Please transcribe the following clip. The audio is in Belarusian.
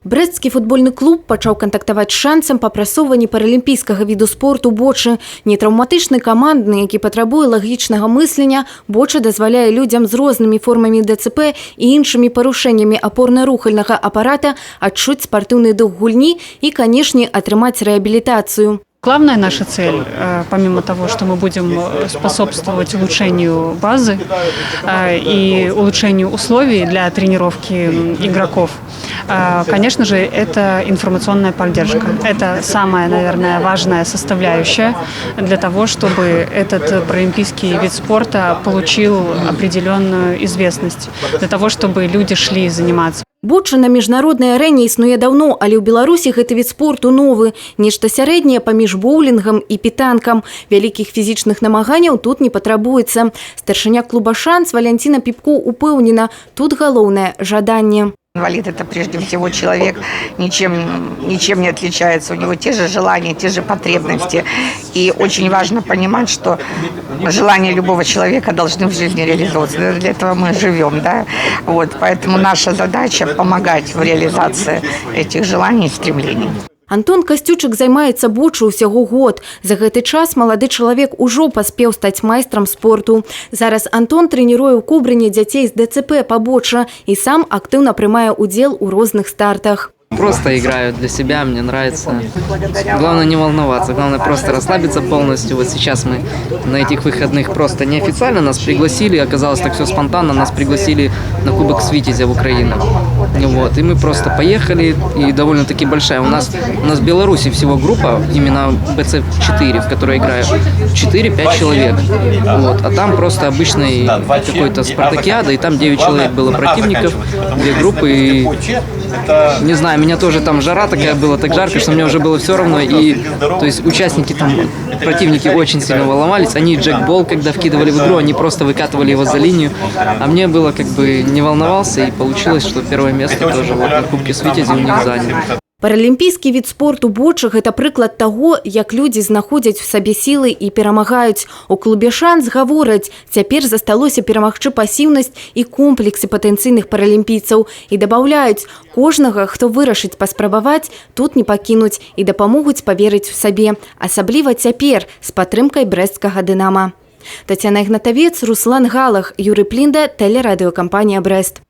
Брэсцкі футбольны клуб пачаў кантактаваць з «Шанцам» па прасоўванні паралімпійскага віду спорту бочы. Нетраўматычны, камандны, які патрабуе лагічнага мыслення, боча дазваляе людзям з рознымі формамі ДЦП і іншымі парушэннямі апорна-рухальнага апарата адчуць спартыўны дух гульні і, канешне, атрымаць рэабілітацыю. Главная наша цель, помимо того, что мы будем способствовать улучшению базы и улучшению условий для тренировки игроков, конечно же, это информационная поддержка. Это самая, наверное, важная составляющая для того, чтобы этот паралимпийский вид спорта получил определенную известность, для того, чтобы люди шли заниматься. Боча на міжнароднай арэне існуе даўно, але ў Беларусі гэты від спорту новы. Нешта сярэдняе паміж боулінгам і петанкам. Вялікіх фізічных намаганняў тут не патрабуецца. Старшыня клуба «Шанс» Валянціна Піпко упэўнена, тут галоўнае жаданне. Инвалид – это прежде всего человек, ничем не отличается. У него те же желания, те же потребности. И очень важно понимать, что желания любого человека должны в жизни реализовываться. Для этого мы живем, да? Вот, поэтому наша задача – помогать в реализации этих желаний и стремлений. Антон Касцючык займаецца бочу ўсяго год. За гэты час малады чалавек ужо паспеў стаць майстрам спорту. Зараз Антон трэніруе ў Кобрыне дзяцей з ДЦП па боча і сам актыўна прымае ўдзел у розных стартах. Просто играю для себя, мне нравится. Главное, не волноваться, главное, просто расслабиться полностью. Вот сейчас мы на этих выходных просто неофициально нас пригласили, оказалось, так все спонтанно, нас пригласили на Кубок Свитязя в Украину. Вот, и мы просто поехали, и довольно-таки большая. У нас в Беларуси всего группа, именно БЦ-4, в которой играю, 4-5 человек. Вот, а там просто обычный какой-то спартакиада, и там 9 человек было противников, две группы, и не знаю, меня тоже там жара такая была, так жарко, что мне уже было все равно. И то есть участники там, противники очень сильно волновались. Они джекбол, когда вкидывали в игру, они просто выкатывали его за линию. А мне было как бы, не волновался, и получилось, что первое место тоже вот на Кубке Свитязи у них занял. Паралімпійскі від спорту боча – гэта прыклад таго, як людзі знаходзяць у сабе сілы і перамагаюць. У клубе «Шанс» гавораць, цяпер засталося перамагчы пасіўнасць і комплексы патэнцыйных паралімпійцаў. І дабаўляюць, кожнага, хто вырашыць паспрабаваць, тут не пакінуць і дапамогуць паверыць у сабе. Асабліва цяпер з падтрымкай брэсцкага «Дынама». Тацяна Ігнатавец, Руслан Галах, Юрый Плінда, тэлерадыёкампанія «Брэст».